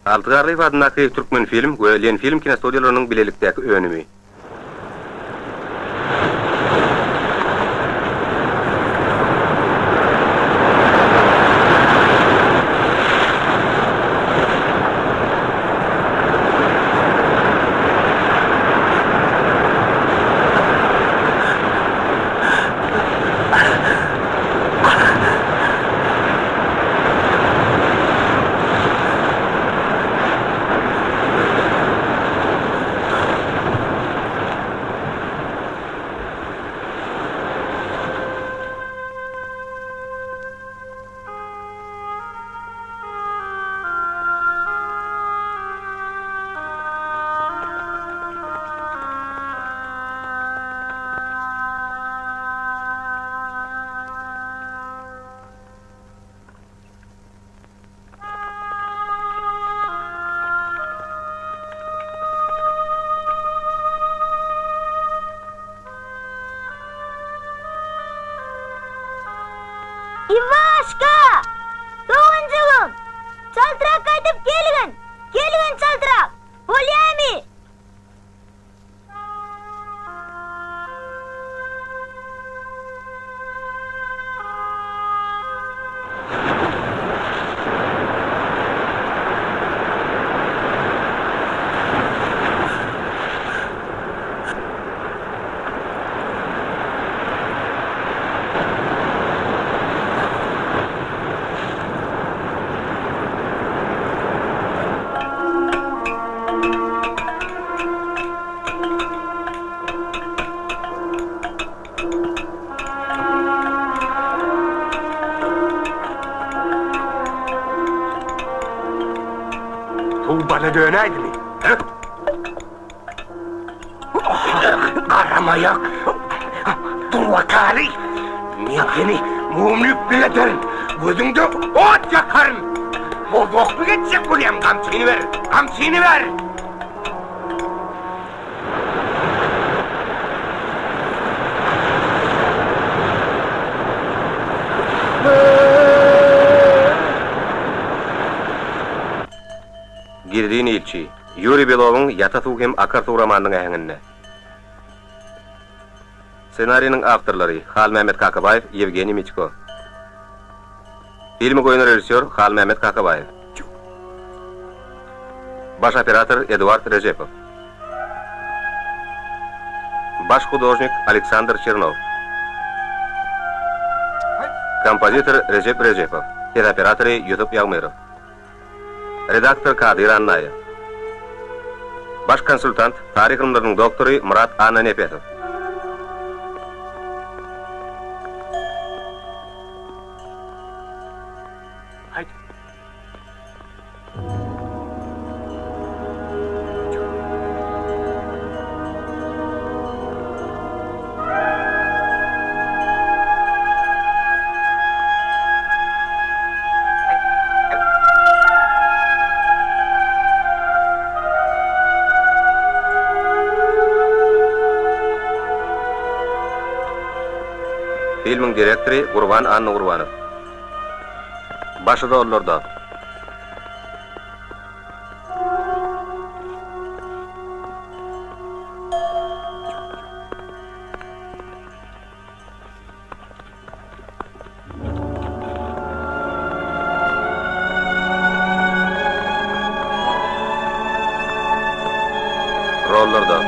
Alty Garlyýew adyndaky Türkmenfilm we Lenfilm kinostudiýalarynyň bilelikdäki önümi. Iwaşka! Doganjygym! Çaltrak gaýdyp gelgin! Gelgin çaltrak! Bolýamy? Suw bala dönäýdimi? Hä? Garamaýak! Dur wakaly! Men seni mumluk ederin, gözüňde ot ýakaryn! Bozgaklyk etjek bolýaň, gamçyny ber, gamçyny ber! Gizlin ilçi, Ýuriý Belowyň Ýata suw hem akar suw romanynyň äheňinde. Ssenariniň awtorlary, Halmämmet Kakabaýew, Ýewgeniý Mitko. Filmi goýan režissýor Halmämmet Kakabaýew. Baş operator Eduard Rejepow. Baş hudožnik Aleksandr Çernow. Kompozitor Rejep Rejepow. Ses operatory Ýusup Ýagmyrow. Redaktor Kadyr Annaýew. Baş konsultant, taryh ylymlarynyň doktory Myrat Annanepesow. Filmiň direktory Gurban Annagurbanow. Baş rollarda. Rollarda.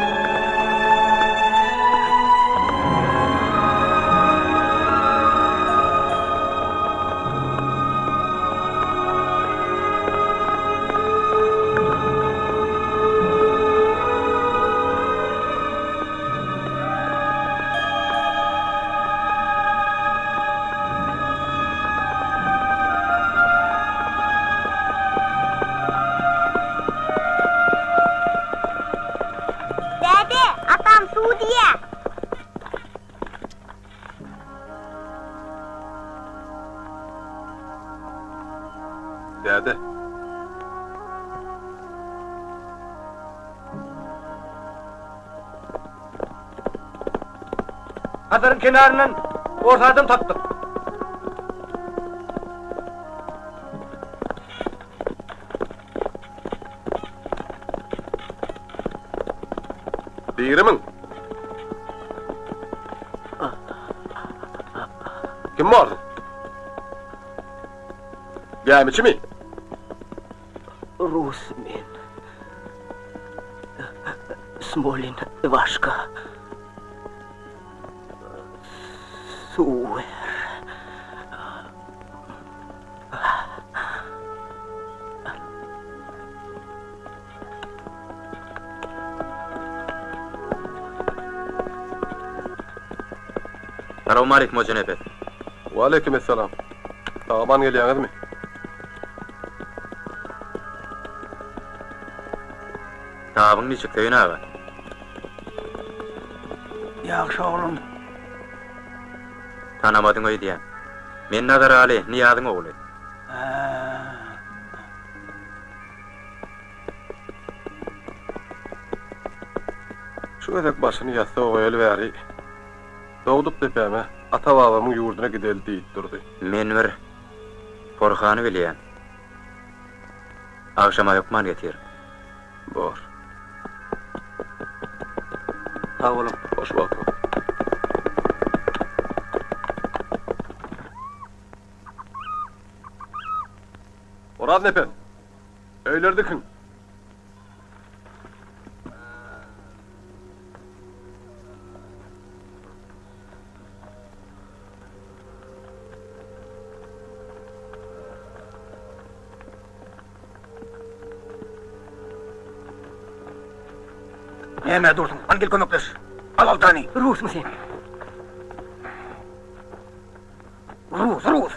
Däde, atam suw diýýä. Däde. Hazaryň kenaryndan ors adam tapdyk. Dirimiň? Kim borsuň? Gämiçimi? Rus men. Smolin Iwaşka. Suw ber. Salowmaleýkim Hojanepes. Waleýkim essalam. Sag-aman gelýäňizmi? Tabyň niçik Söýün aga? Ýagşy oglum. Tanamadyň öýdýän. Men Nazaraly, Nyýazyň ogly. Hä. Şu gezek başyny ýassyga goýaly bäri, dogduk depäme, ata-babamyň ýurduna gideli diýip durdy. Men bir porhany bilýän. Agşama hökman getir. Bor. Sag boluň. Hoş wagtyňyz. Oraz nepes, öýleri dikiň. Näme dursuň? Al gel kömekleş. Al oltany. Rusmy sen? Rus, rus.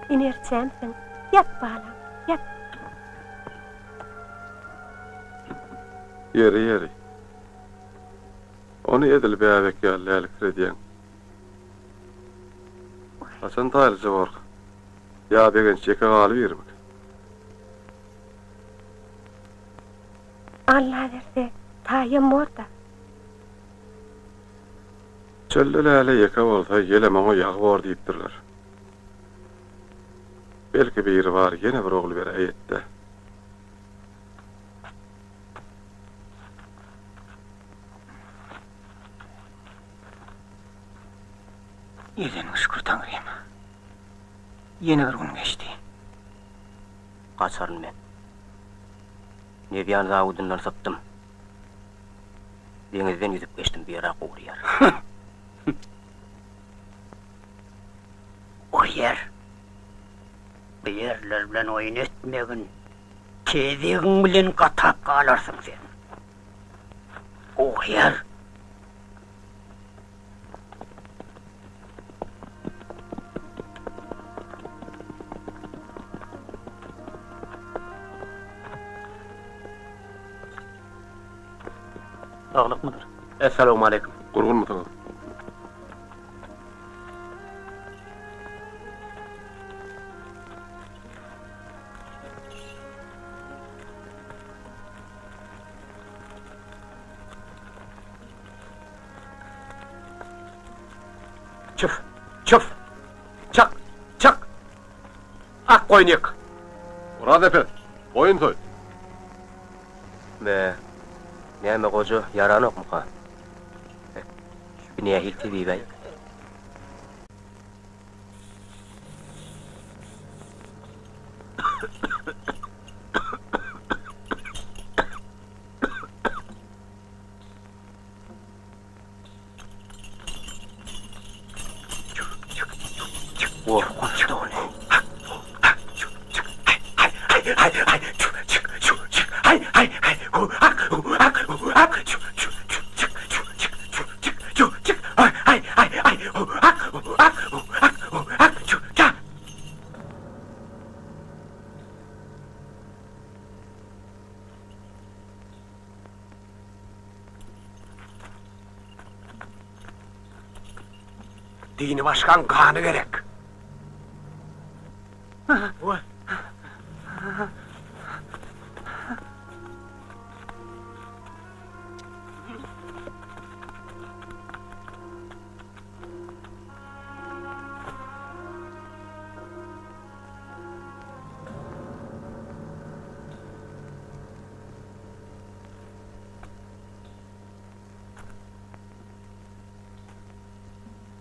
Inerçämsiň. Ýat balam, ýat. Ýeri, ýeri. Ony edil bäbek ýaly lälikredýäň. Haçan taýlyja borka? Ýa Begenç ýeke galybirmik? Alla berse, taýam bor-da. Çölde läle ýeke bolsa, ýelem oňa ýagy bor diýipdirler. Belki biri bar ýene bir ogul beräýetde. Edeniňe şükür Taňrym. Ýene bir gün geçdi. Gaçaryn men. Nebýan zawodyndan sypdym. Deňizden ýüzüp geçdim, bu ýer-ä gury ýer. Gury ýer. Bu ýerler bilen oýun etmegin. Tezegiň bilen gatap galarsyň sen. Gury ýer. Saglykmydyr? Essalawmaleýkim. Gurgunmysyňyz? Çyf! Çyf! Çak! Çak! Ak goýun ýyk! Oraz epes, goýun soý! Be, näme goja ýaranokmyka? Bi nähili tebib-äý? Gorkunç dogany. Dini başgaň gany gerek.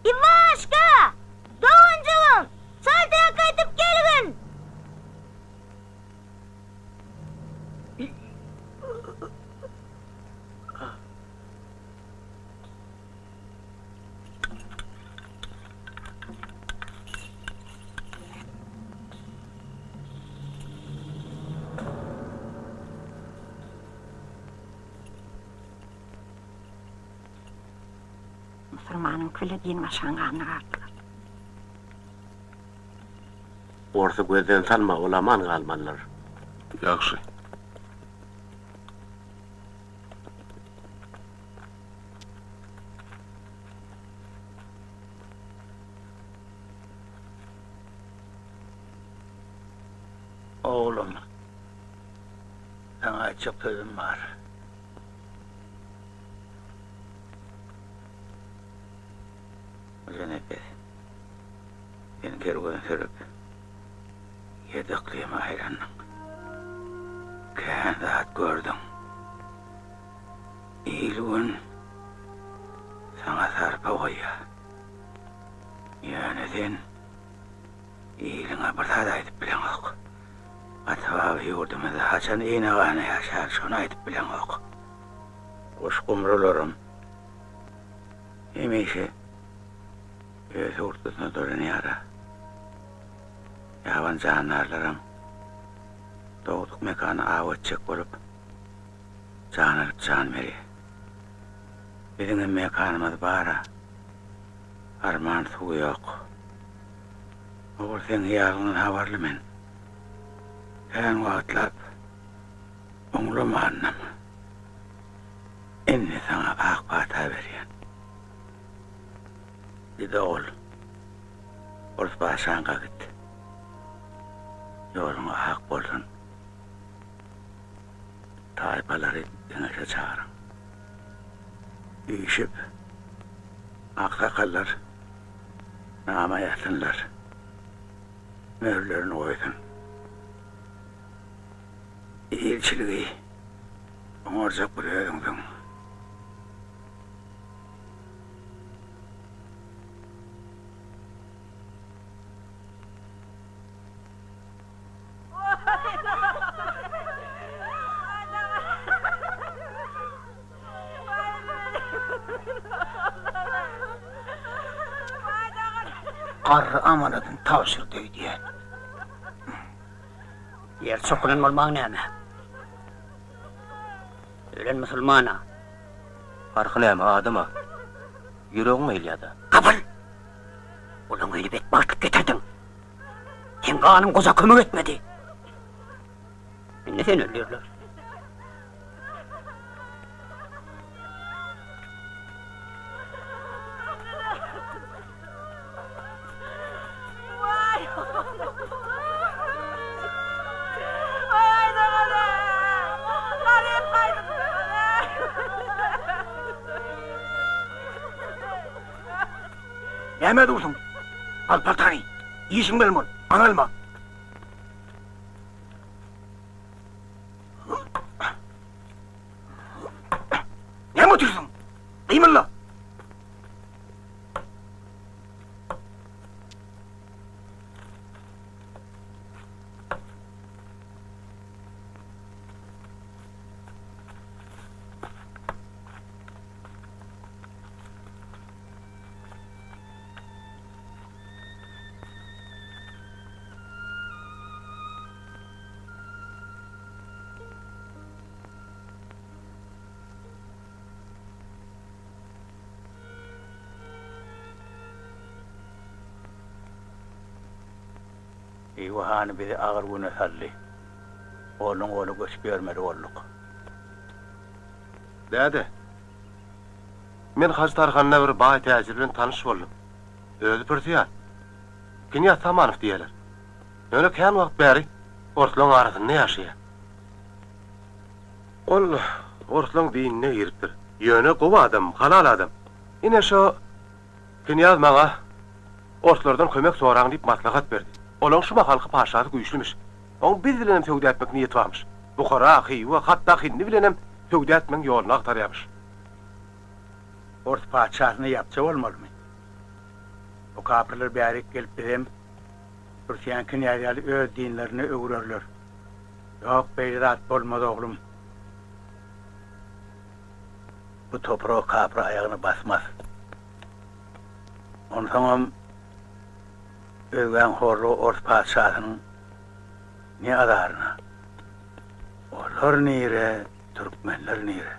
Iwaşka! Doganjygym, çaltrak gaýdyp gelgin! Musulmanyňky bile din başgaň ganyna galdylar. Orsy gözden salma, ol aman galmalydyr. Ýagşy. Oglum, saňa aýtjak sözüm bar. Hojanepes, sen kerwen sürüp, ýedi yklyma aýlandyň. Kän zat gördüň. Il-gün saňa sarpa goýýar. Ýöne sen iliňe bir zat aýdyp bileňok. Ata-baba ýurdumyzda haçan ine-gana ýaşar, şony aýdyp bileňok. Guş-gumrularam hemişe öz hurtlusyna dolanýar-a. Ýaban jandarlaram dogduk mekany aw etjek bolup, jan alyp jan berýär. Biziňem mekanymyz bar-a, arman suwy ýok. Ogul seň hyýalyňdan habarly men. Kän wagtlap oňlamandym. Indi saňa ak pata berýän. Git ogul. Ors paşaňka git. Ýoluň ak bolsun. Taýpalary geňeşe çagyryň. Üýşüp, aksakallar nama ýazsynlar. Möhürlerini goýsun. Ilçiligi oňarjak bir özüňsiň. Garry amanadyny tabşyrdy öýdýän. Ýer çokulan bolmagy näme? Ölen musulman-a. Parhy näme, adam-a. Ýüregiň gyýylýa-da. Gapyl! Olaň öýüne betbagtlyk getirdiň. Seň ganyň goja kömek etmedi. Indi seni öldürerler. Nämä dursuň? Al paltany. Işiň bilen bol, aňalma. Näme otyrsyň? Gymylla! Hywa hany bizi agyr güne saldy. Goldan-gola göçüp ýörmeli bolduk. Däde, men Hajy Tarhanda bir baý täjir bilen tanyş boldum. Özi pürsiýan. Knýaz Samanow diýýärler. Ýöne kän wagt bäri orslaň arasynda ýaşaýar. Ol orslaň dinine giripdir. Ýöne gowy adam, halal adam. Ine şo knýaz maňa orslardan kömek soraň diýip maslahat berdi. Olaň şu mahalky paşasy güýçlümiş. Oň biz bilenem söwda etmek niýeti barmyş. Buhara, Hywa, hatda Hindi bilenem söwda etmegiň ýoluny agtarýarmyş. Ors patyşasyna ýapja bolmalymy? Bu kapyrlar bärik gelip bizem Pürsiýan knýaz ýaly öz dinlerine öwürerler. Ýok, beýle zat bolmaz, oglum. Bu topraga kapyr aýagyny basmaz. Onsoňam özgäň horlugy ors patyşasynyň ne azaryna. Olar nire, türkmenler nire?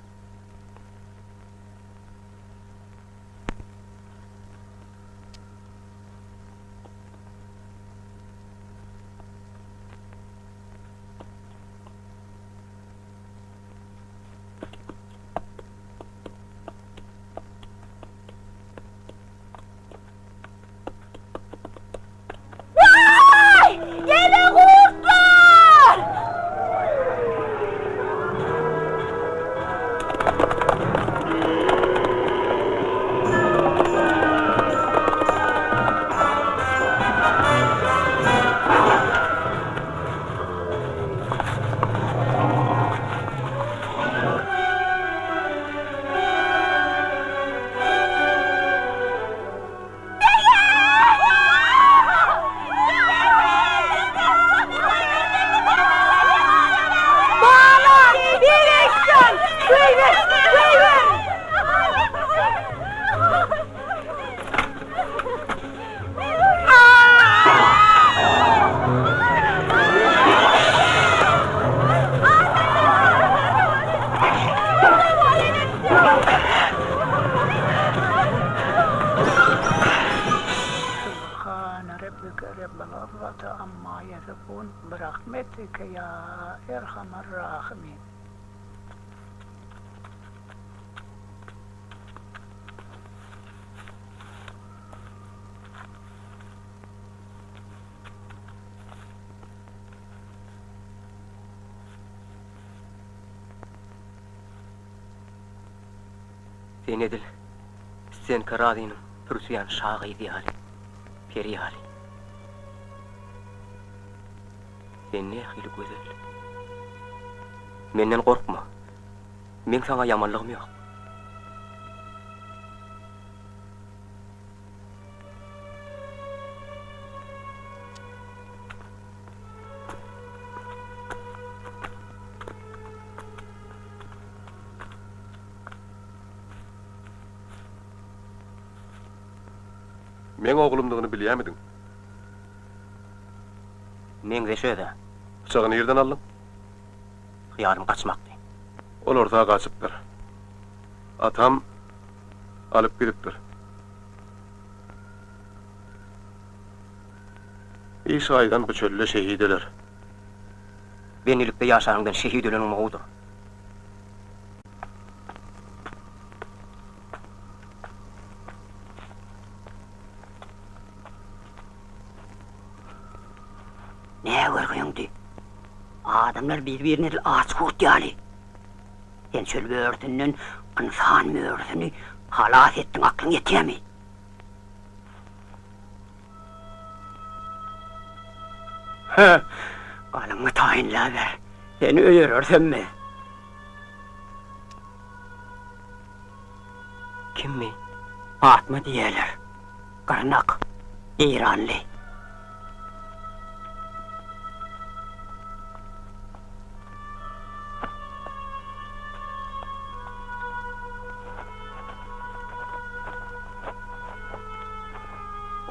Waý! Ýene gurtlar! Bala! Berekjan! Goýber! Goýber! Subhane rabbike rabbil izzati amma ýesifun birahmetike ýa erhamer rahimin. Sen edil Stenka Raziniň pürsiýan şa gyzy ýaly, peri ýaly. Sen nähili gözel. Menden gorkma. Meň saňa ýamanlygym ýok. Meň oglumdygyny bilýämidiň? Meňzeş öz-ä. Pyçagy nirden aldyň? Hyýalym gaçmakdy. Olar-da gaçypdyr. Atam alyp gidipdir. Iş gaýdan bu çölde şehit öler. Bendilikde ýaşanyňdan şehit öleniň gowudyr. Nä görgüňdi? Adamlar bir-birini edil aç gurt ýaly. Sen çöl börüsinden ynsan börüsini halas etdiň, aklyň ýetýärmi? Hä, galyňy taýynlaber. Seni öýerersemmi? Kimmi? Patma diýerler. Gyrnak. Eýranly.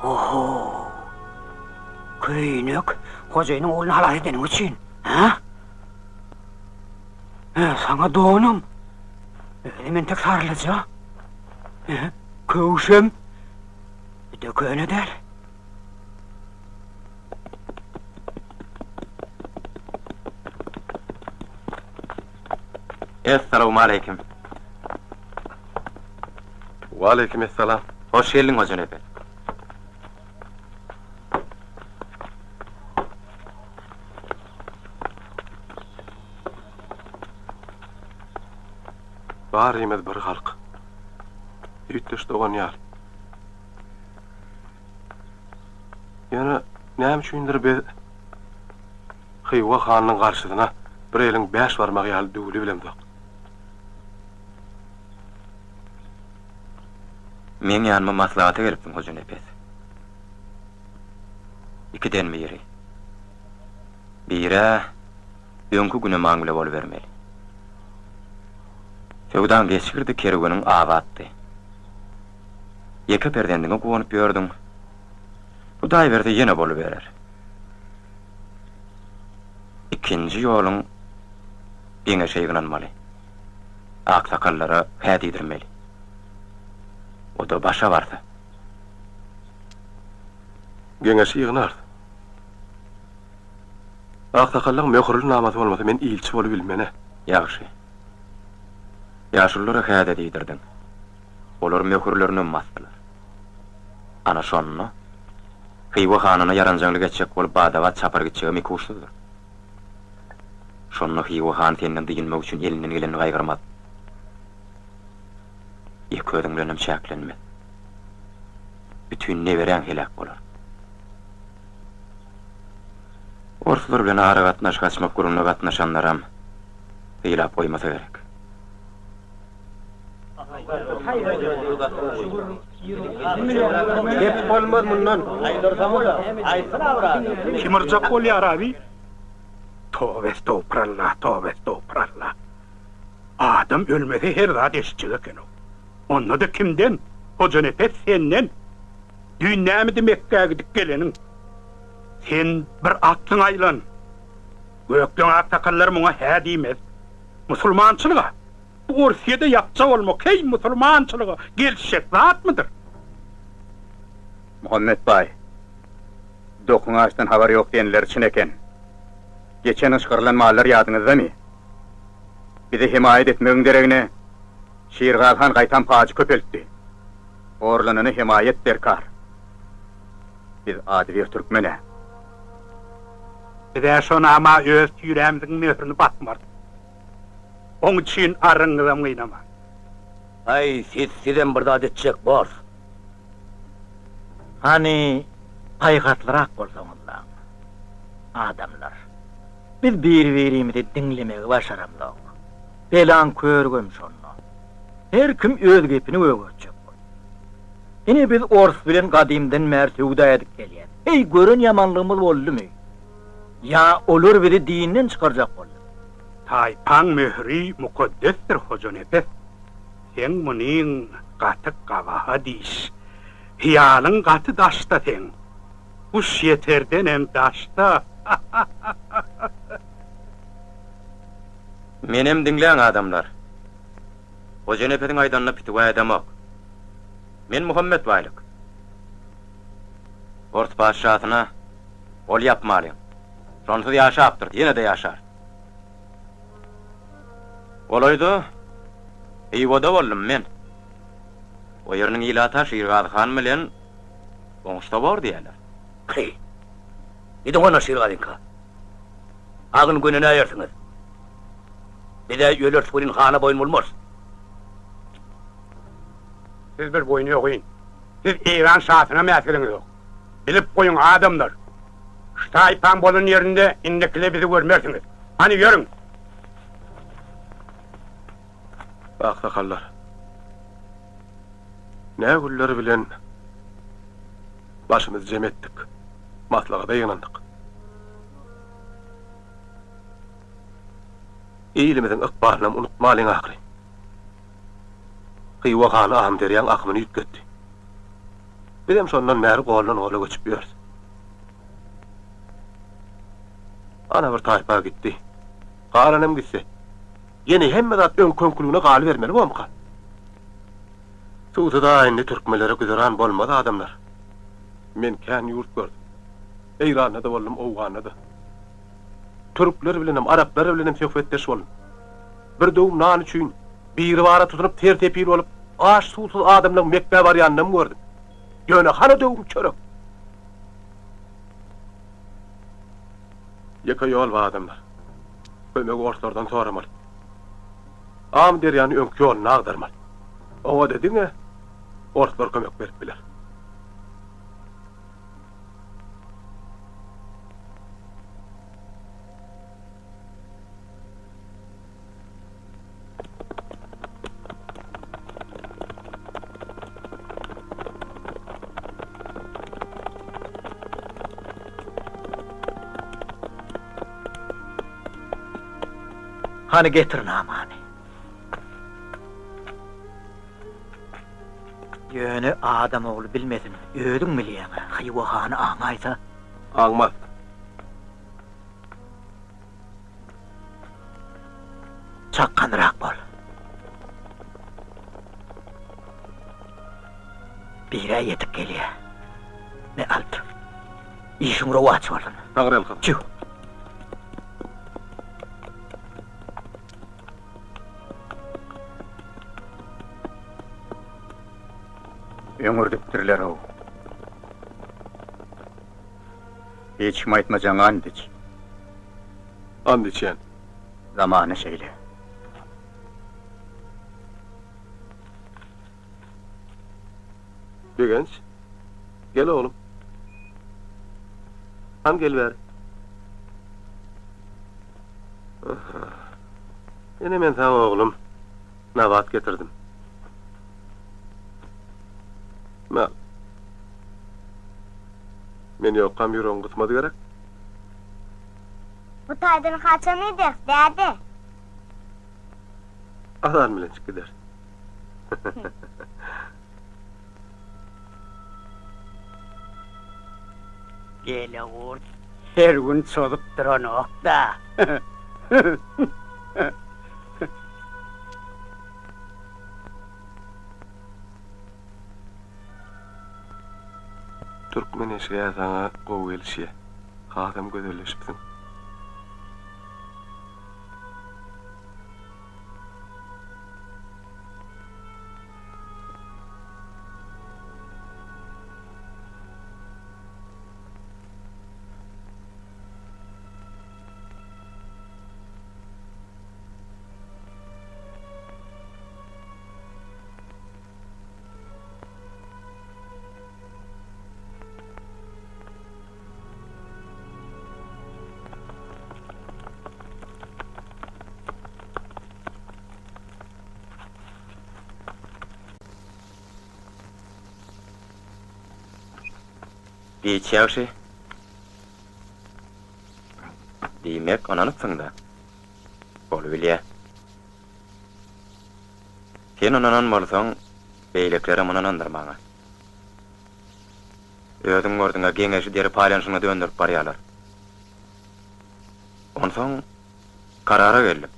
Oho! Köýnek, hojaýynyň ogluny halas edeniň üçin, hä? Hä, saňa donum. Özem entek sarlyja. Hä, köwşem. Bir-de köne däl. Essalawmaleýkim. Waleýkim essalam. Hoş geldiň Hojanepes. Barymyz bir halk. Süýtdeş dogan ýaly. Ýöne näme üçindir biz Hywa hanynyň garşysyna bir eliň bäş barmagy ýaly düwülibilemzok. Meň ýanyma maslahata gelipsiň, Hojanepes. Ikiden biri. Bir-ä öňki günemaň bile bolubermeli. Söwdaň geçgirdi, kerweniň abatdy. Ýeke perzendiňe guwanyp ýördüň. Hudaý berse ýene boluberer. Ikinji ýoluň geňeşe ýygnanmaly. Aksakallara hä diýdirmeli. O-da başa barsa. Geňeşi ýygnarys. Aksakallaň möhürli namasy bolmasa men ilçi bolubilmen-ä. Ýagşy. Ýaşululara hä-de diýdirdiň. Olar möhürlerinem basdylar. Ana şonda Hywa hanyna ýaranjaňlyk etjek bolup bada-bat çapar gitjegem ikuçsuzdyr. Şonda Hywa hany senden dynmak üçin elinden gelenini gaýgyrmaz. Ýeke özüň bilenem çäklenmez. Bütin neberäň heläk bolar. Orslar bilen aragatnaşyk açmak gürrüňine gatnaşanlaram sylap goýmasa gerek. Gep bolmaz mundan. Kim yrjak bolýar abi? Toba estogpurallah, toba estogpurallah. Adam ölmese her zat eşitjek eken-ow. Onda-da kimden? Hojanepes senden. Düýn nämidi Mekgä gidip geleniň? Sen bir aklyň aýlan. Gökleň aksakallar muňa hä diýmez. Musulmançylyga, bu Orsýede ýapja bolmak heý musulmançylyga gelişjek zatmydyr? Muhammet baý, Dokuň açdan habary ýok diýenleri çyn eken. Geçen gyş gyrylan mallar ýadyňyzdamy? Bize hemaýat etmegiň deregine, Şirgazy han gaýtam pajy köpeltdi. Horlanana hemaýat derkar. Biz adybir türkmen-ä. Biz-ä şo nama öz tüýrämiziň möhürini basmarys. Oň üçin arryňyzam gynamaň. Aý, siz, sizem bir zat etjek bors. Hany, paýhaslyrak bolsaňyzlaň, adamlar. Biz bir-birimizi diňlemegi başaramzok. Belaň körügem şonda. Her kim öz gepini gögertjek bolýar. Ine biz ors bilen gadymdan bäri söwda edip gelýäs. Heý, gören ýamanlygymyz boldumy? Ýa olar bizi dinden çykarjak boldumy? Taýpaň möhüri mukaddesdir, Hojanepes. Seň munyň gaty gabahat iş. Hyýalyň gaty daşda seň. Guş ýeterdenem daşda. Menem diňläň adamlar. Hojanepesiň aýdanyna pitiwa edemok. Men Muhammet baýlyk. Ors patyşasyna gol ýapmalyň. Şonsuz ýaşapdyrys, ýene-de ýaşarys. Golaýda Hywada boldum men. O ýeriniň ilaty-a Şirgazy han bilen oňuşsa bor diýýärler. Heý, gidiň onda Şirgazyňka. Agyn gönenäýersiňiz. Biz-ä öleris welin hana boýun bolmarys. Siz bir boýny ýogyn. Siz Eýran şasyna mäsgeliňiz ýok. Bilip goýuň, adamlar! Şu taýpaň bolan ýerinde indikile bizi görmersiňiz. Hany, ýörüň! Aksakallar, nä günler bilen başymyzy jem etdik, maslahata ýygnandyk. Ilimiziň ykbalynam unutmalyň ahyry. Hywa hany Amyderýaň akymyny üýtgetdi. Bizem şondan bäri goldan-gola göçüp ýörüs. Ana bir taýpa gitdi. Galanam gitse, ýene hemme zat öňki-öňküligine galybermeli bomka? Suwsuz-a indi türkmenlere güzeran bolmaz adamlar. Men kän ýurt gördüm. Eýranda-da boldum, Owganda-da. Türkler bilenem, araplar bilenem söhbetdeş boldum. Bir döwüm nan üçin Biribara tutunyp ter-sepil bolup, aç-suwsuz adamlaň Mekgä barýanynam gördüm. Ýöne hany döwüm çörek? Ýeke ýol bar adamlar. Kömegi orslardan soramaly. Amyderýany öňki ýoluna agdarmaly. Oňa-da diňe orslar kömek berip biler. Hany getir namany. Ýöne adam ogly bilmesin, özüň bilýäň-ä, Hywa hany aňaýsa. Aňmaz. Çakganrak bol. Bir-ä ýetip gelýä. Me alt. Işiň rowaç bolsun. Taňryýalkasyn. Çüw. Öňürdipdirler-ow. Hiç kime aýtmajagyňa and iç. And içýän. Zamana şeýle. Begenç, gel oglum. Han gel bäri. Ine men saňa oglum nabat getirdim. Me al. Men ýokkam ýüregiň gysmady gerek? Bu taýdan haçan gideris, däde? Azan bilen çyk gideris. Gelegurt her gün çozup duranok-da. Türkmen eşigi-ä saňa gowy gelişýä. Hasam gözelleşipsiň. Giç ýagşy. Diýmek, ynanypsyň-da. Bolubilýä. Sen ynanan bolsaň, beýlekilerem ynanandyr maňa. Özüň gördüň-ä, geňeşi deri paýlanyşygyna dönderip barýarlar. Onsoň karara geldim.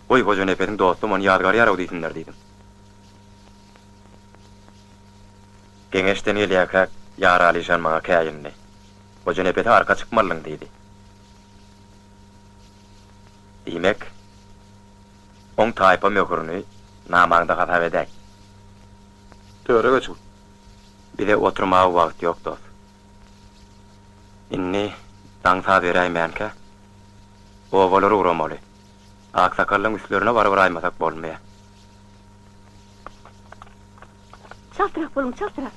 Goý, Hojanepesiň dostam ony ýazgarýar-ow diýsinler diýdim. Geňeşden gelýärkäk, Ýaraly işan maňa käýindi. Hojanepese arka çykmalydyň diýdi. Diýmek, oň taýpa möhürini namaňda hasap edäý. Töre geçiň. Bize oturmaga wagt ýok, dos. Indi daň saz beräýmänkä, obalara ugramaly. Aksakallaň üstlerine barybiraýmasak bolmaýar. Çaltrak boluň, çaltrak!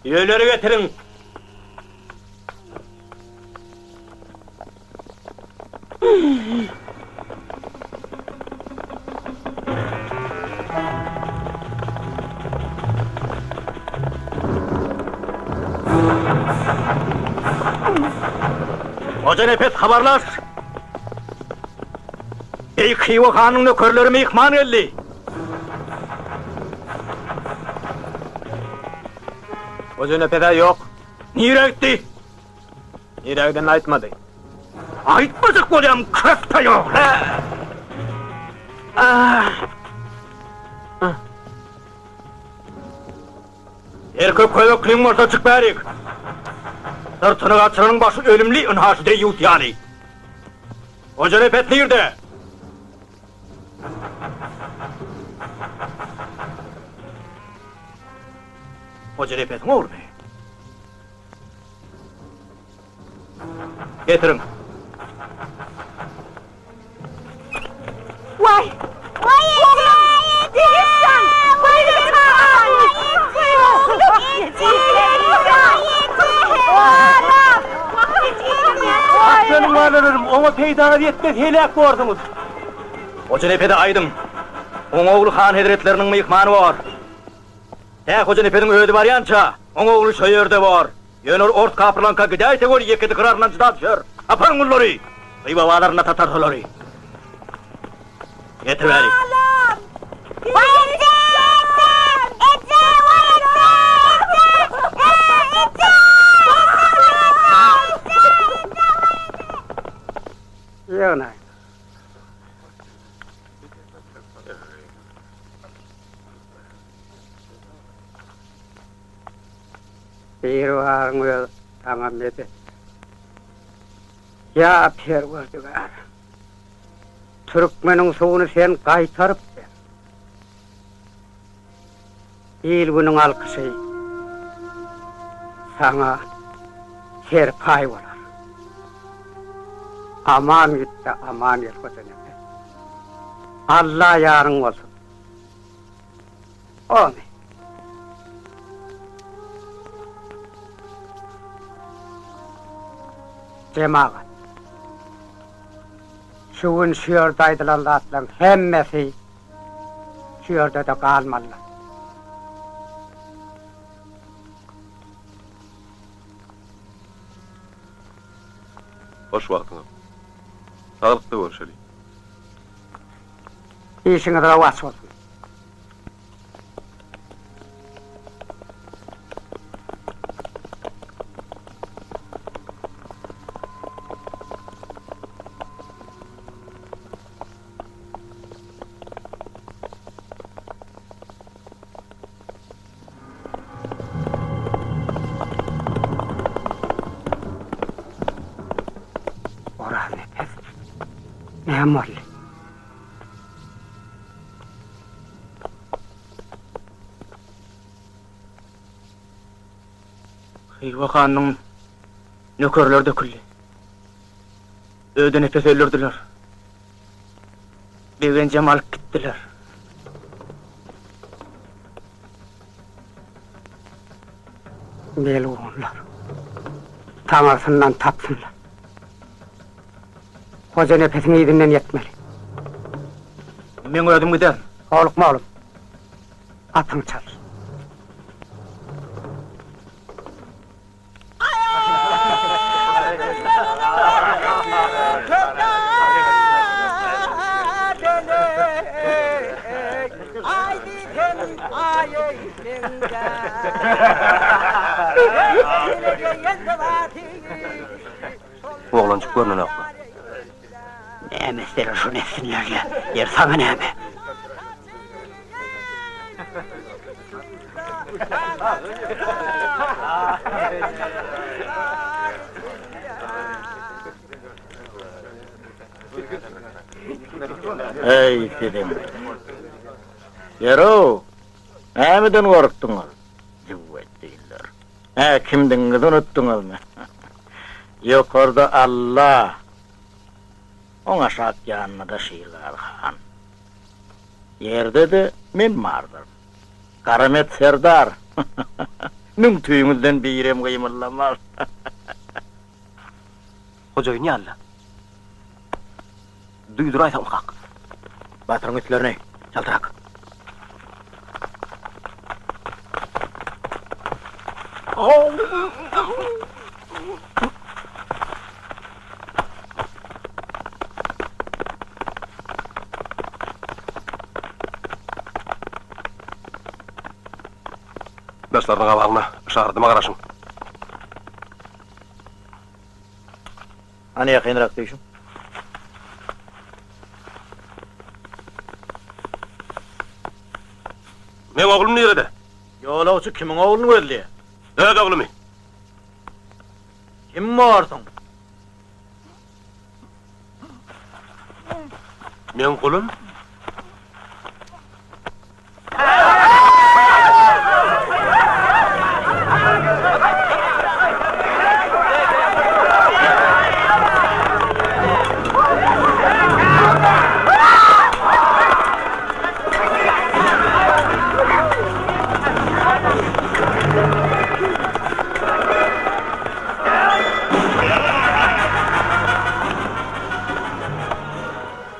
Düýeleri getiriň! Hojanepes habarlaş! Beýik Hywa hanyň nökerleri myhman geldi. Hojanepes-ä ýok. Nirä gitdi? Nirä gidenini aýtmady. Aýtmajak bolýam, köpde ýok. Erkek köwekliň bolsa çyk bärik. Syrtyny gaçyranyň başy ölümli, ynha şu deýýus ýaly. Hojanepes nirde? Hojanepesiň oglumy? Getiriň. Waý! Waý oglum! Begenç jan! Waý çagam! Waý oglum! Begenç jan! Balam! Meniň balalaryym, oňa peýdaňyz ýetmez, heläk borsuňyz. Hojanepese aýdyň, oň ogly han hezretleriniň myhmany bor. Tä Hojanepesiň özi barýança, oň ogly şo ýerde bor. Ýöne ol ors kapyrlaňka gidäýse weli ýeke dykyraryndan jyda düşer. Aparyň gullary! Hywa bazarynda satarys olary. Getir bäri. Balam! Waý eje! Eje! Waý eje! Eje! Eje! Ýygnaý. Biribaryň özi saňa medet. Ýa Perwerdigär! Türkmeniň suwuny sen gaýtaryp ber. Il-günüň alkyşy saňa serpaý bolar. Aman git-de, aman gel, Hojanepes. Alla ýaryň bolsun. Amin. Jemagat! Şu gün şu ýerde aýdylan zatlaryň hemmesi şu ýerde-de galmalydyr. Hoş wagtyňyz. Saglykda görşeli. Işiňiz rowaç bolsun. Oraznepes, näme boldy? Hywa hanynyň nökerleri döküldi. Ödenepesi öldürdiler. Begenjem alyp gitdiler. Melgunlar. Taňyrsyndan tapsynlar. Hojanepesiň yzyndan ýetmeli. Meň özüm giderin. Howlukma oglum. Atyňy çalyş. Oglanjyk görnenokmy? Näme etseler şony etsinler-le, ýeri saňa näme? Eý, siziň! Ýer-ow, nämeden gorkduňyz, jüwwetdinler? Hä, kimdigiňizi unutdyňyzmy? Ýokarda Alla, oň aşak ýanynda-da Şirgazy han. Ýerde-de men bardyryn. Garamet serdar! Müň tüýüňizden birem gymyldamaz. Hojaýyn ýaly-la. Duýduraýsa ulkak. Batyryň üstlerini, çaltrak. Daşlarynyň gabagyna yşaradyma garaşyň. Hany ýakynrak düýşüň. Meň oglum nirede? Ýolagçy kimiň ogluny gözleýär? Öz oglumy. Kim borsuň? Meň gulum.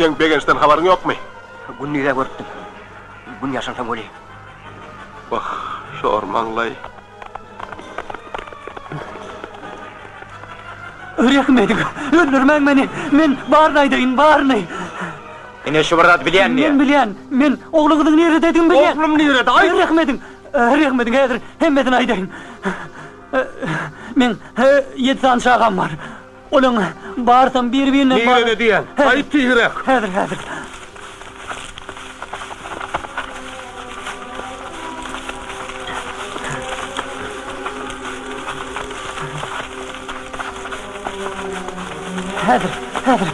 Seň Begençden habaryň ýokmy? Gündiz-ä görüpdim. Gün ýaşansoň weli. Wah, şor maňlaý. Rehim ediň, öldürmäň meni! Men baryny aýdaýyn, baryny! Ine şu bir zat bilýän diýýä. Men bilýän, men ogluňyzyň nirededigini bilýän. Oglum nirede, aýt! Rehim ediň, rehim ediň, häzir hemmesini aýdaýyn. Meň ýedi sany çagam bar. Olaň barysam bir-birinden Nirede diýýän, aýt tizräk! Häzir, häzir. Häzir, häzir.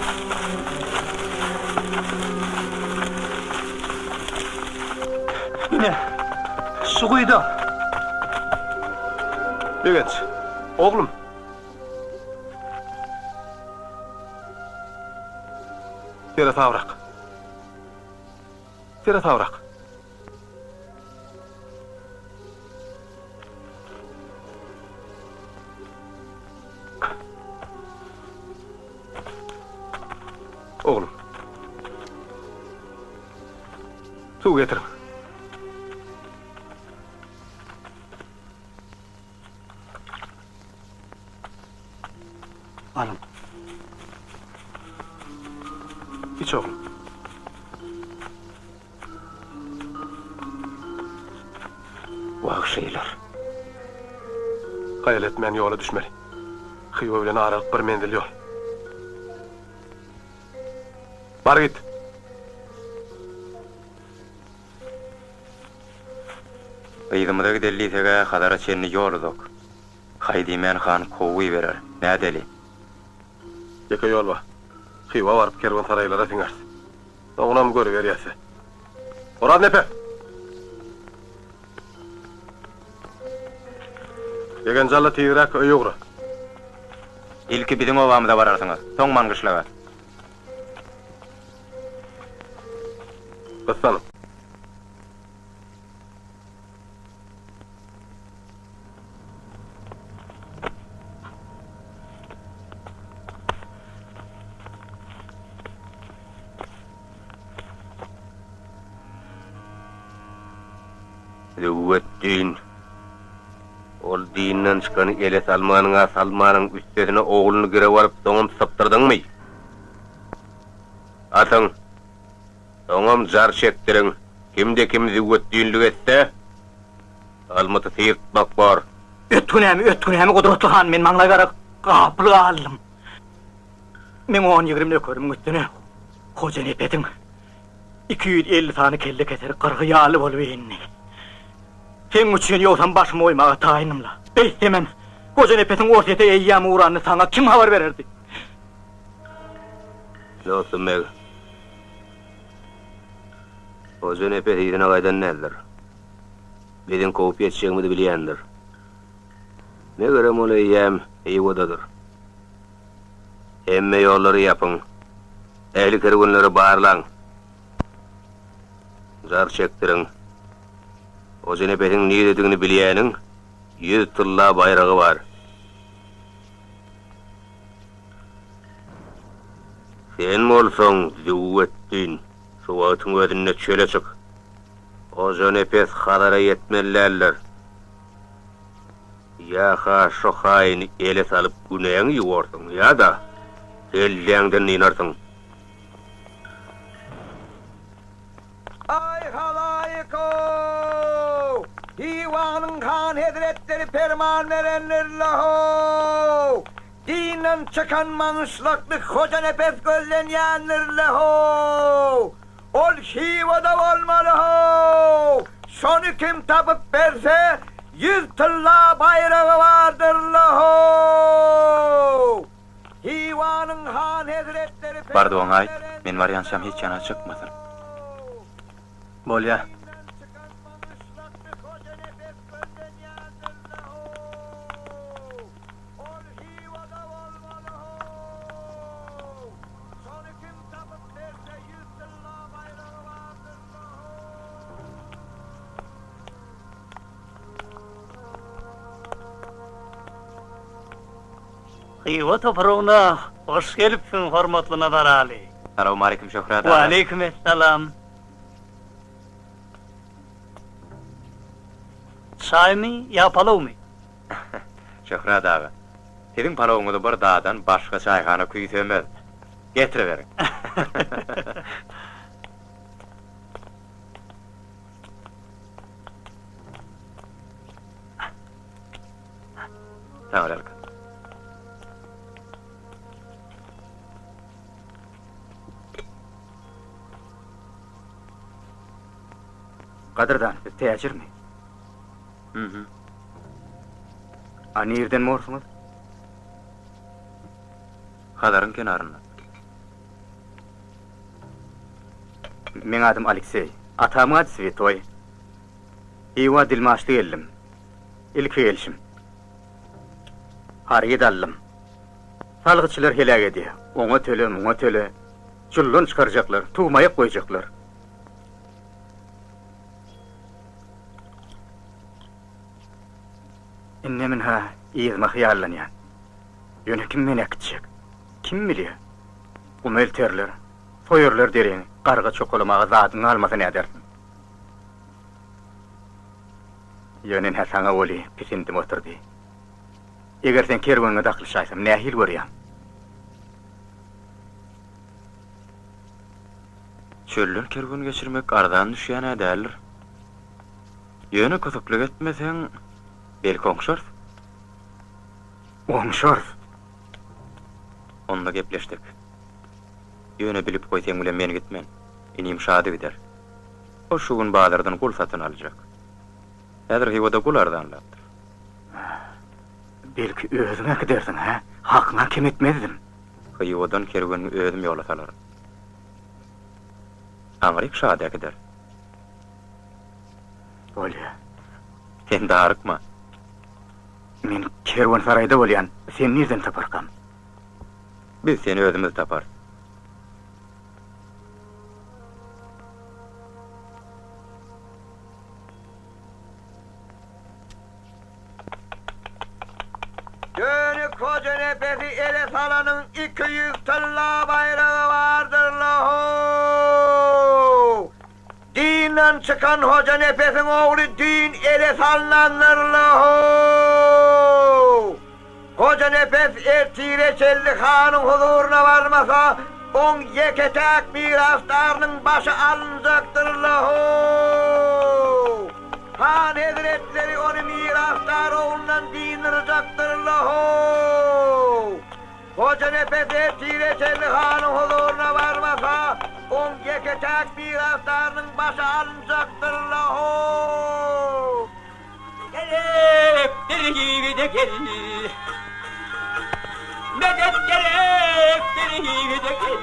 Ine, şu guýuda. Begenç, oglum. Seresabrak. Seresabrak. Oglum. Suw getiriň. Alyň. Iç oglum. Wagşylar. Haýal etmän ýola düşmeli. Hywa bilen aralyk bir menzil ýol. Bar git. Yzymyza gideli diýseg-ä Hazara çenli ýol uzak. Haý diýmän han kowuberer. Nädeli? Ýeke ýol bar. Hywa baryp kerwensaraýlara siňeris. Soňunam görüberýäs-dä. Oraz nepes! Begenji al-da tizräk öýe ugra. Ilki biziň obamyza bararsyňyz, soň Maňgyşlaga. Gyssanyň. Züwwetdin, ol dinden çykany ele salmanyň-a salmanyň, üstesine ogluny girew alyp, soňam sypdyrdyňmy? Atyň! Soňam jar çekdiriň, kimde-kim züwwetdinlik etse, almyty syrtmak bor. Öt günämi, öt günämi, gudratly han, men maňlaý gara gapyl galdym. Meň on-ýigrimi nökerimiň üstüne Hojanepesiň 250 sany kelle keser gyrgy ýaly bolup indi. Seň üçin ýogsam başymy goýmaga taýyndym-la. Beýtsemem, Hojanepesiň Orsýete eýýäm ugranyny saňa kim habar bererdi? Dostum beg, Hojanepes yzyna gaýdan däldir. Biziň kowup ýetjegimizi bilýändir. Megerem ol eýýäm Hywadadyr. Hemme ýollary ýapyň. Ähli kerwenleri barlaň. Jar çekdiriň. Hojanepesiň niredigini bilýäniň ýüz tylla baýragy bar. Sen bolsaň, Züwwetdin, şu wagtyň özünde çöle çyk. Hojanepes Hazara ýetmeli däldir. Ýa-ha şo haýyny ele salyp günäňi ýuwarsyň, ýa-da kelläňden dynarsyň. Aý halaýyk-ow! Hywanyň han hezretleri perman berendir-le-how! Dinden çykan maňyşlakly Hojanepes gözlenýändir-le-how! Ol Hywada bolmaly-how! Şony kim tapyp berse, ýüz tylla baýragy bardyr-la-how! Hywanyň han hezretleri Bardygyňy aýt, men barýançam hiç ýana çykmasyn. Bolýa. Hywa topragyna hoş gelipsiň, hormatly Nazaraly. Salowmaleýkim Şöhrat aga. Waleýkim essalam. Çaýmy ýa palawmy? Şöhrat aga. Siziň palawyňyzy bir dadan başga çaýhana küýsemez. Getiriberiň. Taňryýalkasyn. Gadyrdan, siz täjirmi? Mhm. A nirden borsuňyz? Hazaryň kenaryndan. Meň adym Alekseý. Atamyň ady Swetoý. Hywa dilmaçly geldim. Ilki gelşim. Haryt aldym. Salgytçylar heläk edýär. Oňa töle, muňa töle. Juldan çykarjaklar, tugmaýak goýjaklar. Indem ynha yzyma hyýallanýan. Ýöne kim meni äkitjek? Kim bilýär? Guma elterler, soýarlar deriňi, garga çokalamaga zadyň galmasa nädersiň? Ýöne ynha saňa weli pisindim oturdy. Eger seň kerweniňe dakylyşaýsam nähili görýäň? Çölden kerwen geçirmek arzan düşýän-ä däldir. Ýöne kösüklik etmeseň, belki oňşarys. Oňşarys. Onda gepleşdik. Ýöne bilip goý seň bilen men gitmen. Inim Şady gider. Ol şu gün bazardan gul satyn aljak. Häzir Hywada gul arzanlapdyr. Belki özüň äkidersiň, hä? Hakyňa kem etmezdim. Hywadan kerwenini özüm ýola salaryn. Aňryk Şady äkider. Bolýa. Sen darykma. Men kerwensaraýda bolýan, seni nirden taparkam? Biz seni özümiz taparys. Dönük Hojanepesi ele salanyň 200 tylla baýragy bardyr-la-how! Dinden çykan Hojanepesiň ogly düýn ele salnandyr-la-how! Hojanepes ertire çenli hanyň huzuryna barmasa, oň ýeke-täk mirasdarynyň başy alynjakdyr-la-how! Han hezretleri ony mirasdar oglundan dyndyryjakdyr-la-how! Hojanepes ertire çenli hanyň huzuryna barmasa, oň ýeke-täk mirasdarynyň başy alynjakdyr-la-how! Gerekdir ýigide gel. Medet gerekdir ýigide gel.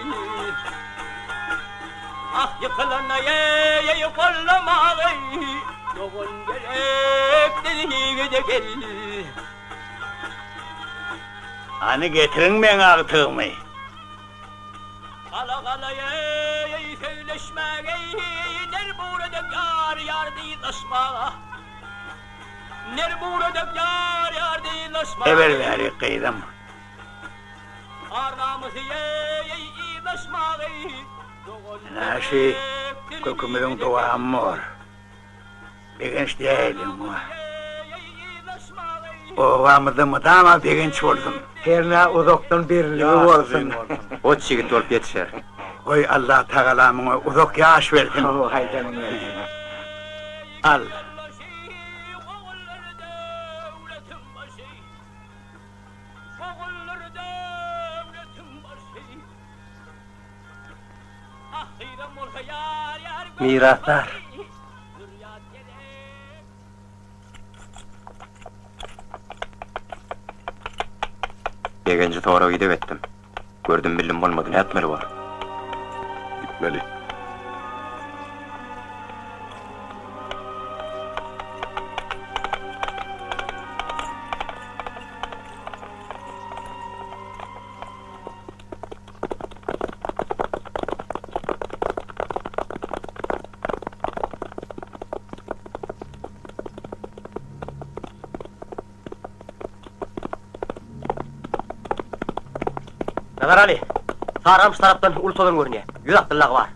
Ah ýykylana eý gollamagy dogan gerekdir ýigide gel. Hany getiriň meň agtygymy. Gala gala eý söýleşmäge ner buradek ýar ýar dyzlaşmaga Ner buradek ýar ýar dyzlaşmaga. Eber bäri gyzym. Ar namysy eý yzlaşmagy dogan Ynha şi kökümiziň dowamy bor. Begenç diýäýeliň muňa. Obamyzda mydama begenç bolsun. Hernä uzakdan beriligi bolsun. Goç ýigit bolup ýetişer. Goý Allatagala muňa uzak ýaş bersin. Hawa haýdanyň gelsin. Al. Mirasdar. Begenji sorag-ideg etdim. Gördüm-bildim bolmady, nätmeli bor? Gitmeli. Nazaraly, Saramyş tarapdan uly tozan görünýär. Ýüz atlylagy bar.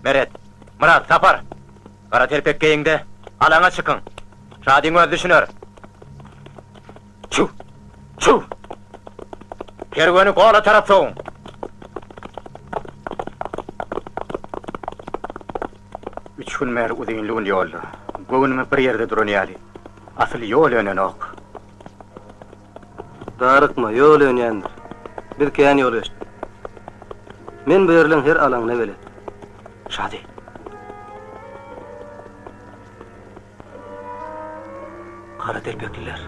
Meret, Myrat, Sapar! Gara telpek geýiň-de, alaňa çykyň. Şadyň özi düşüner. Kerweni gola tarap sowuň! Üç gün bäri uzynly gün ýolda. Göwnüme bir ýerde duran ýaly. Asyl ýol önenok. Darykma, ýol önýändir. Biz kän ýol geçdik. Men bu ýerleň her alaňyna belet. Şady. Gara telpekliler.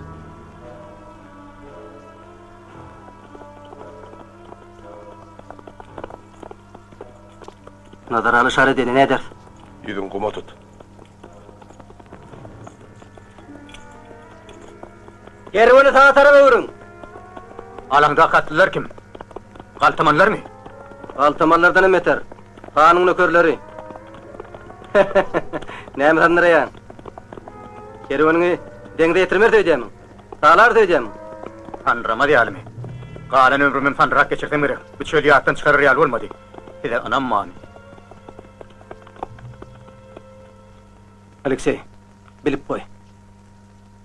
Nazaraly şar edeni näderis? Ýüzüňi guma tut. Kerweni saga tarap öwrüň! Alaňdaky atlylar kim? Galtamanlarmy? Galtamanlardan hem beter. Hanyň nökerleri. Näme sandyraýaň? Kerweniňi deňze ýetirmeris öýdýärmiň? Salarys öýdýärmiň? Sandyramaz ýalymy? Galan ömrümem sandyrap geçirsem gerek. Bu çöl ýatdan çykarar ýaly bolmady. Size ynam barmy? Alekseý, bilip goý.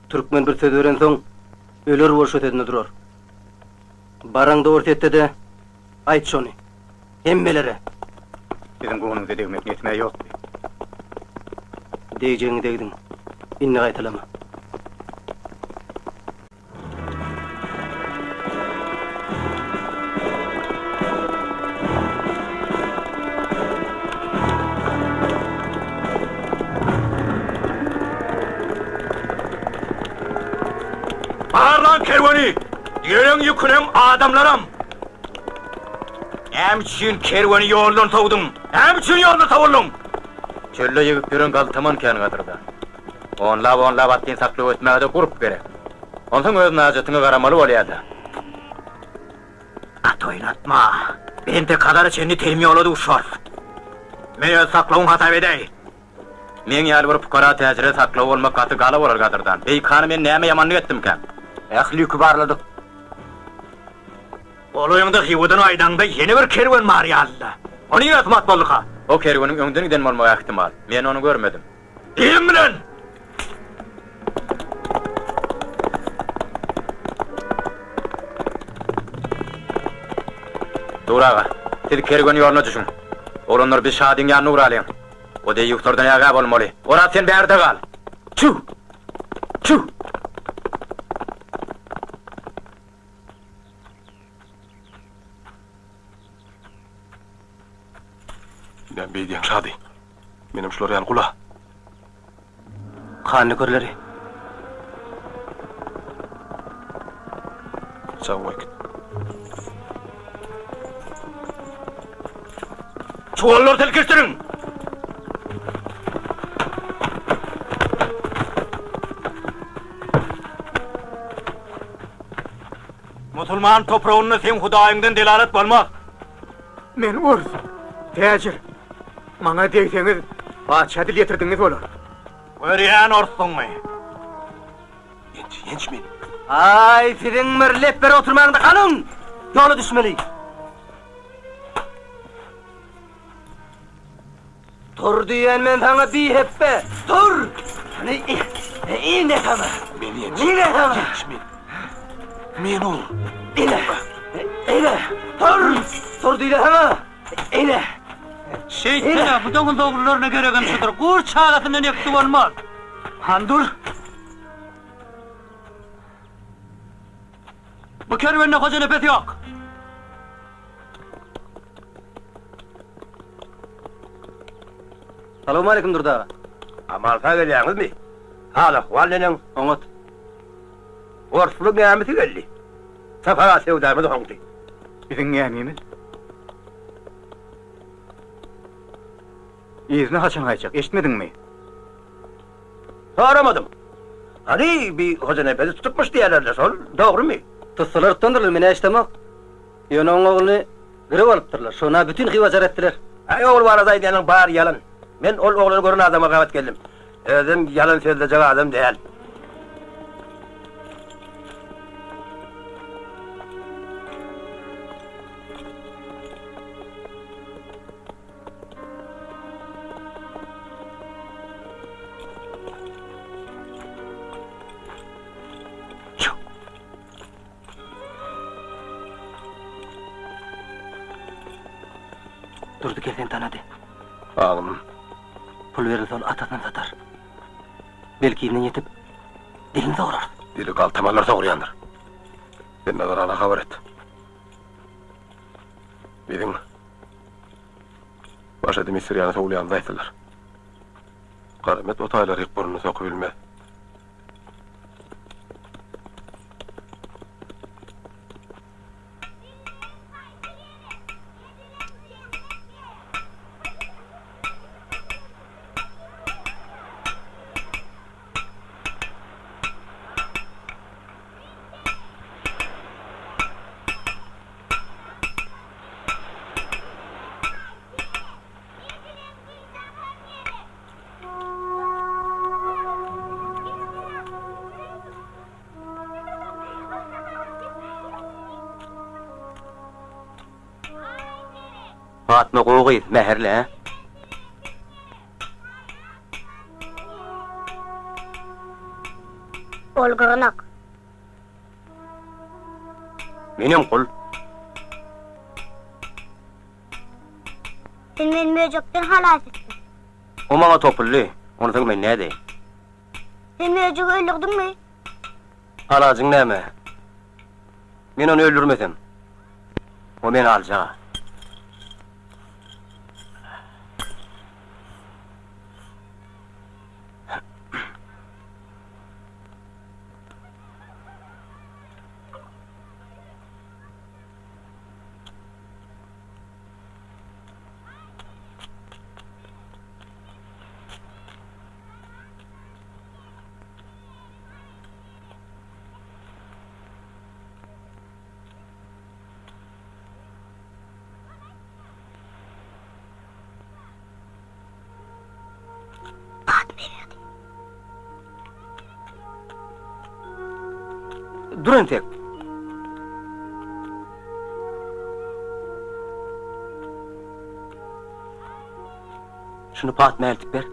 Türkmen bir söz berensoň, öler bolşa sözünde durar. Baraňda Orsýetde-de aýt şony. Hemmelere! Siziň göwnüňize degmek niýetim-ä ýokdy. Degjegiňi degdiň. Indi gaýtalama. Barlaň kerweni! Ýeriň ýükünem, adamlaram! Näme üçin kerweni ýoldan sowduň? Näme üçin ýoldan sowuldyň? Çölde ýygyp ýören galtaman kän gadyrdan. Onlap-onlap atlyny saklap ötmäge-de gurp gerek. Onsoň öz najatyňa garamaly bolýa-da. At oýnatma. Biz entek Hazara çenli telim ýola duşarys. Men öz saklawyň hasap edäý. Meň ýaly bir pukara täjire saklaw bolmak gaty gala bolar gadyrdan. Beýik hana men näme ýamanlyk etdimkäm? Ähli ýüki barladyk. Golaýyňda Hywadan gaýdaňda ýene bir kerwen bar ýalyda. O nirä sumat bolduka? O kerweniň öňden giden bolmagy ähtimal. Men ony görmedim. Kim bilen? Dur aga, siz kerwen ýoluna düşüň. Oglanlar biz Şadyň ýanyna ugralyň. O deýýuslardan ägä bolmaly. Oraz sen bärde gal. Çüw! Çüw! Näme beýdýäň Şady? Menem şular ýaly gula. Han nökerleri. Sag bol git. Çuwallary silkişdiriň! Musulman topragynda seň hudaýyňdan delalat bolmaz. Men ors, täjir. Maňa degseňiz, patyşa dil ýetirdiňiz bolar. Görýän orsduňmy? Ýenç, ýenç meni. Aý, siziň bir lepbere oturmagyňda galyň! Ýola düşmeli. Tur diýen men saňa bihepbe! Tur! Hany, ine saňa! Meni ýenç. Ine saňa! Ýenç meni. Meni ur. Ine! Ine! Tur! Tur diýle saňa! Ine! Şeýtsene, bu doňuz ogullaryna geregem şudur. Gur çagasyndan ekdi bolmaz. Han dur. Bu kerwende Hojanepes ýok. Salowmaleýkim Durdy aga. Aman-sag gelýäňizmi? Hal-ahwal neneň? Oňat. Orsly gämisi geldi. Sapar aga söwdamyz oňdy. Biziň gämimiz? Yzyna haçan gaýtjak, eşitmediňmi? Soramadym. Hany, bi Hojanepesi tutupmyş diýýärler-le, şol dogrumy? Tutsalar tutandyrlar, men-ä eşidemok. Ýöne oň ogluny girew alypdyrlar. Şona bütin Hywa jar etdiler. Äý, ogul barada aýdýanyň bary ýalan. Men ol oglany gören adama gabat geldim. Özem ýalan sözlejek adam däl. Durdy kel seni tanady. Aglym. Pul berilse ol atasyny satar. Belki yzyna ýetip, dilini sograrys. Dili galtamanlar sogrýandyr. Sen Nazar hana habar et. Biziň Başa Dimisirýany sowulýanymyzy aýtsalar. Garamet o taýlaryk burnuny sokubilmez. Patma gowy gyz, mähirli, hä? Ol gyrnak. Menem gul. Sen meni möjekden halas etdiň. O maňa topuldy. Onsoň men nädeýin? Sen möjegi öldürdiňmi? Alajyň näme? Men ony öldürmesem, o meni aljag-a. Dur entek. Şuny Patma eltip ber.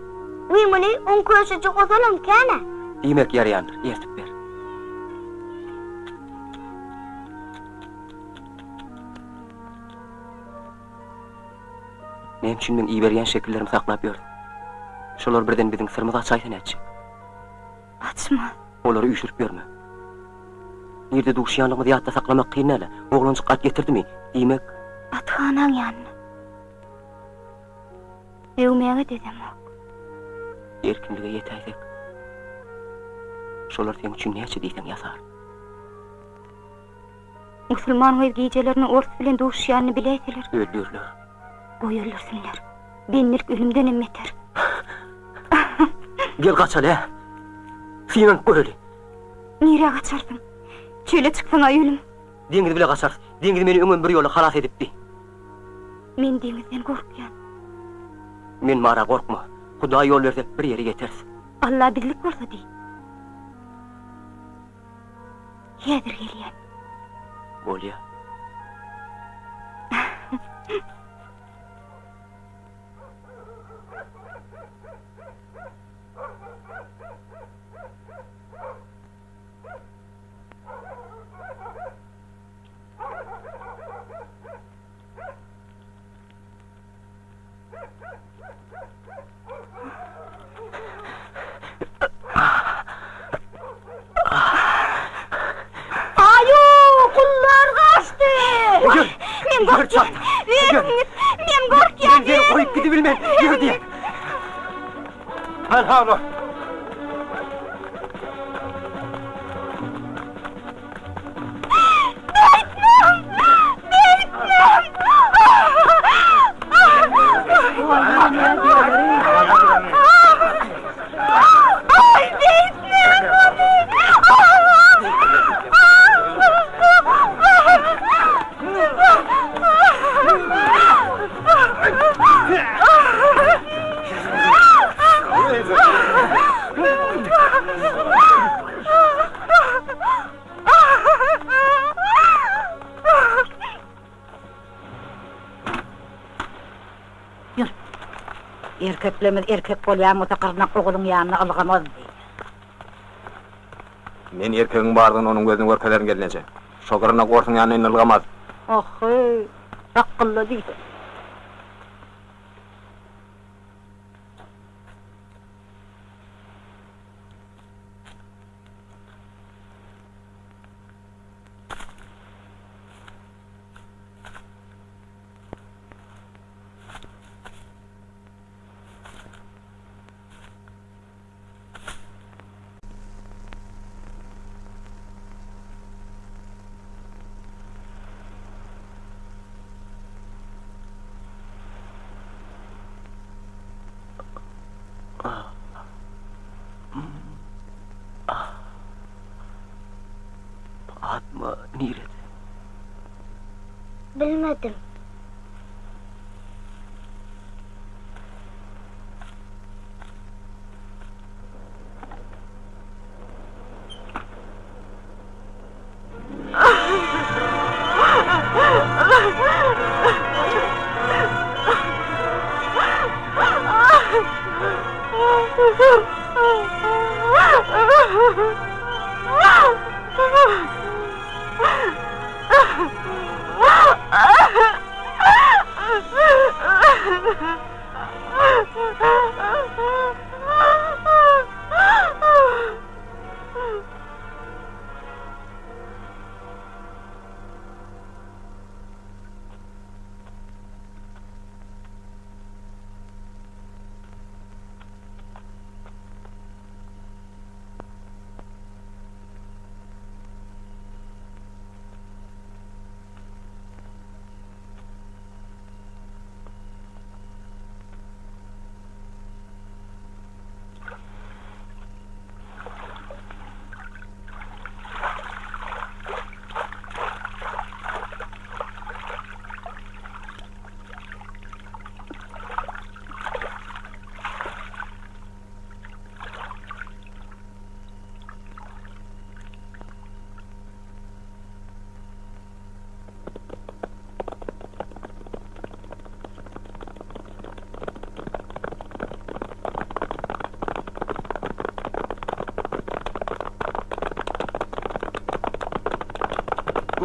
Wiý muny oň köşejik ozalam kän-ä. Diýmek ýaraýandyr, eltip ber. Näme üçin meň iberýän şekillerimi saklap ýörsüň? Şolar birden biziň syrymyzy açaýsa nätjek? Açma. Olary üýşürip ýörme. Nirde duşýanlygymyzy ýatda saklamak kyn däl-ä. Oglanjyk at getirdimi? Diýmek. Athanaň ýanyna. Döwmäge dözemok. Erkinlige ýetäýsek, şolar seň üçin näçe diýseň ýasar. Musulman gyz gijelerine ors bilen duşýanyny biläýseler. Öldürler. Goý öldürsinler. Bendilik ölümdenem beter. Gel gaçaly, hä? Synanyp göreli. Nirä gaçarsyň? Çöle çyksaň-a ölüm. Deňiz bile gaçarys. Deňiz meni öňem bir ýola halas edipdi. Men deňizden gorkýan. Men bar-a gorkma. Hudaý ýol berse bir ýere ýeteris. Alla bizlik bolsa diý. Häzir gelýän. Bolýa. Aýu, gullar gaçdy! Ýör, Men ýör gorkýan. çalt. Ýör. Özüňiz, men gorkýan. Men seni goýup gidibilmen. Ýör diýýän. Hanha olar. Ýör. Erkeklerimiz erkek bolýan bolsa gyrnak ogulyň ýanyna ylgamazdy. Men erkegiň bardygyny onuň gözüne görkezerin gelneje. Şo gyrnak orsuň ýanyna indi ylgamaz. Oh-heý, sakgylla diýse. Görmedim.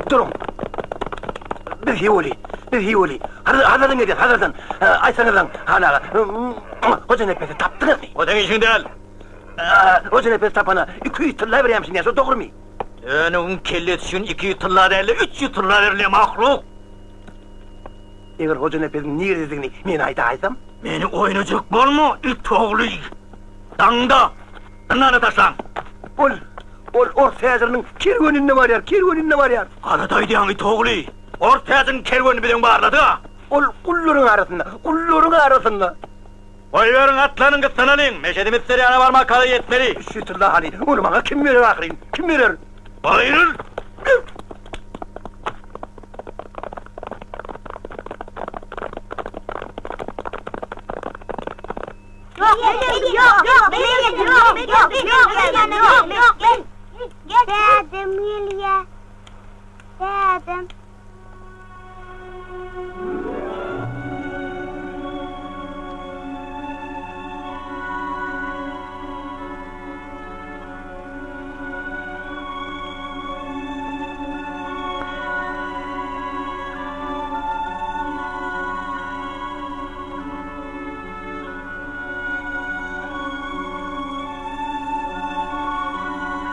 Duruň. Biz Hiwoli. Biz Hiwoli. Hazardan gelýäs, Hazardan. Aýtsaňyzlaň, han aga. Hojanepesi tapdyňyzmy? O seň işiň däl. Hojanepesi tapana 200 tylla berýämişin diýýär, şo dogrumy? Dönügiň kellesi üçin 200 tylla däl-de, 300 tylla berilýär, mahluk. Eger Hojanepesiň nirededigini men aýdaýsam? Meni oýnajak bolma, it ogly! Daňda zyndana taşlaň! Ol, ol ors täjiriniň kerweninde barýar, kerweninde barýar! Galat aýdýaň, it ogly! Ors täjiriniň kerwenini biziň barladyk-a! Ol gullaryň arasynda, gullaryň arasynda! Goýberiň, atlanyň, gyssanalyň! Meşedimiz Serýana barmaka-da ýetmeli! Şütülla hany, ony maňa kim berer ahyryn, kim berer? Aýryl! Dädem gelýä. Dädem.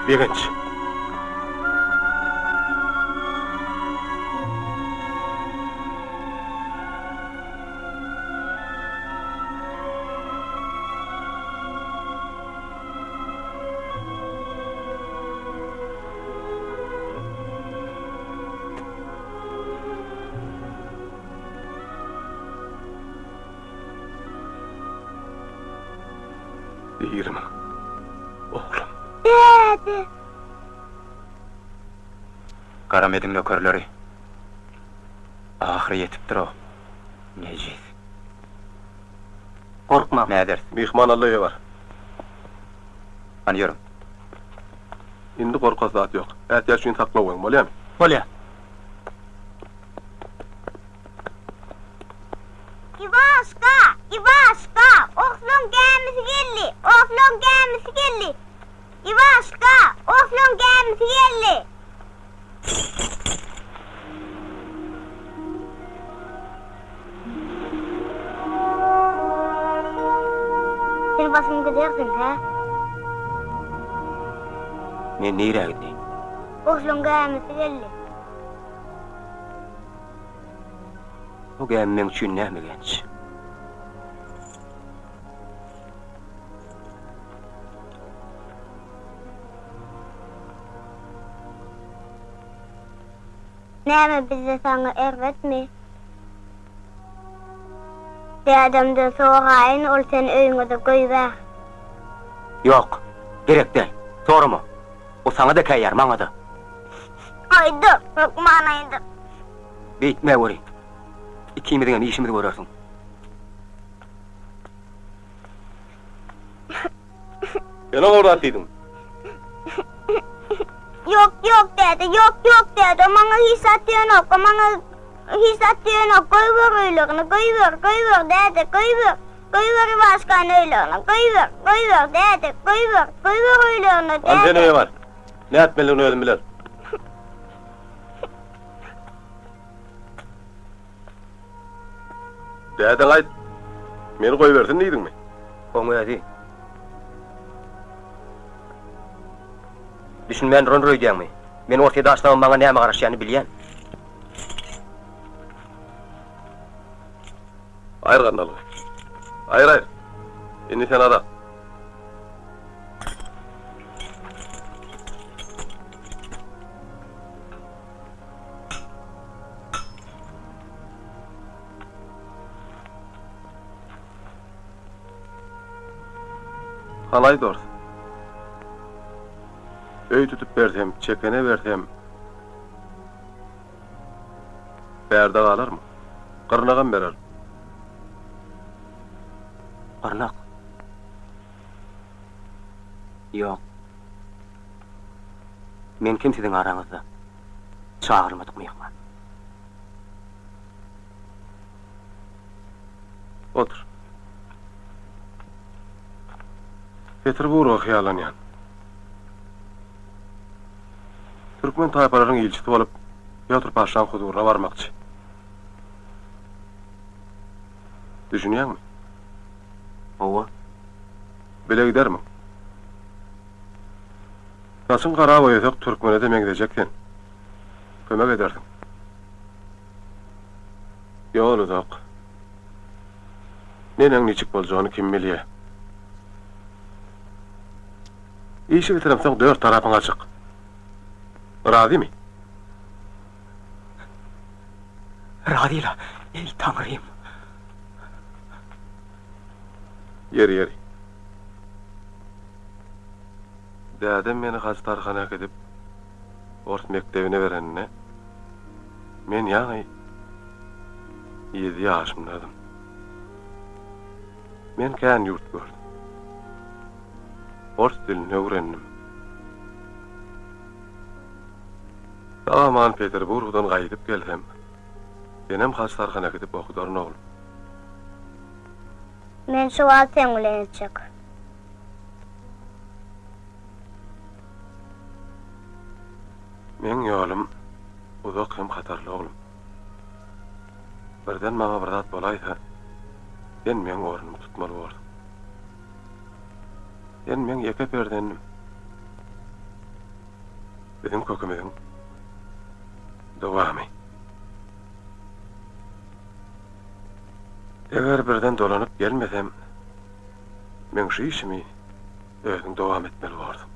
Begenç. Dirimiň, oglum. Däde! Garamediň nökerleri ahyry ýetipdir-ow, nejis. Gorkma. Näderis? Myhman alla öýe bar. Hany ýörüň. Indi gorkasy zat ýok. Ätiýaç üçin saklap goýuň, bolýamy? Bolýa. Iwaşka! Iwaşka! Oslaň gämisi geldi! Oslaň gämisi geldi! Iwaşka! Oslaň gämisi geldi! Sen basym gidersiň, hä? Men nirä gideýin? Oslaň gämisi geldi. Bu gämi meň üçin näme genç? Näme bizde saňa erbetmi? Dädemden soraýyn, ol seni öýüňize goýbär. Ýok, gerek däl. Sorama. O saňa-da käýýär, maňa-da. Aýdar, hökman aýdar. Beýtmäweri. Ikimiziňem işimizi görersiň. Sen oňa bir zat diýdiňmi? Ýok, ýok däde, ýok, ýok däde, o maňa hiç zat diýenok, o maňa hiç zat diýenok, goýber öýlerini, goýber, goýber däde, goýber, goýber Iwaşkany öýlerine, goýber, goýber däde, goýber, goýber öýlerine Hany sen däde. öýe bar. Nätmelidigini özüm bilerin. Dädeň aýt, meni goýbersin diýdiňmi? Oň özi. Düşünmän durandyr öýdýäňmi? Men Orsýede açsamam maňa näme garaşýanyny bilýän. Aýyr gandalyňy. Aýyr, aýyr. Indi sen azat. Halaý dors. Öý tutup bersem, çekene bersem, bärde galarmy? Gyrnagam bererin. Gyrnak? Ýok. Men kim siziň araňyzda? Çagyrylmadyk myhman. Otur. Peterburga hyýallanýan. Türkmen taýpalaryň ilçisi bolup, Pýotr paşaň huzuryna barmakçy. Düşünýäňmi? Hawa. Bile gidermiň? Saçyň gara boýasak türkmene-de meňzejek sen. Kömek edersiň. Ýol uzak. Neneň niçik boljagyny kim bilýä. Işi bitiremsoň dört tarapyň açyk. Razymy? Razyla, eý Taňrym. Ýeri, ýeri. Dädem meni Hajy Tarhana äkidip, ors mekdebine bereninde, men ýaňy ýedi ýaşymdadym. Men kän ýurt gördüm. Ors dilini öwrendim. Sag-aman Peterburgdan gaýdyp gelsem, senem Hajy Tarhana äkidip okudaryn, oglum. Men şu wagt seň bilen etjek. Meň ýolum uzak hem hatarly oglum. Birden maňa bir zat bolaýsa, sen meň ornumy tutmaly borsuň. Sen meň ýeke perzendim. Biziň kökümiziň dowamy. Eger birden dolanyp gelmesem, meň şu işimi özüň dowam etmeli borsuň.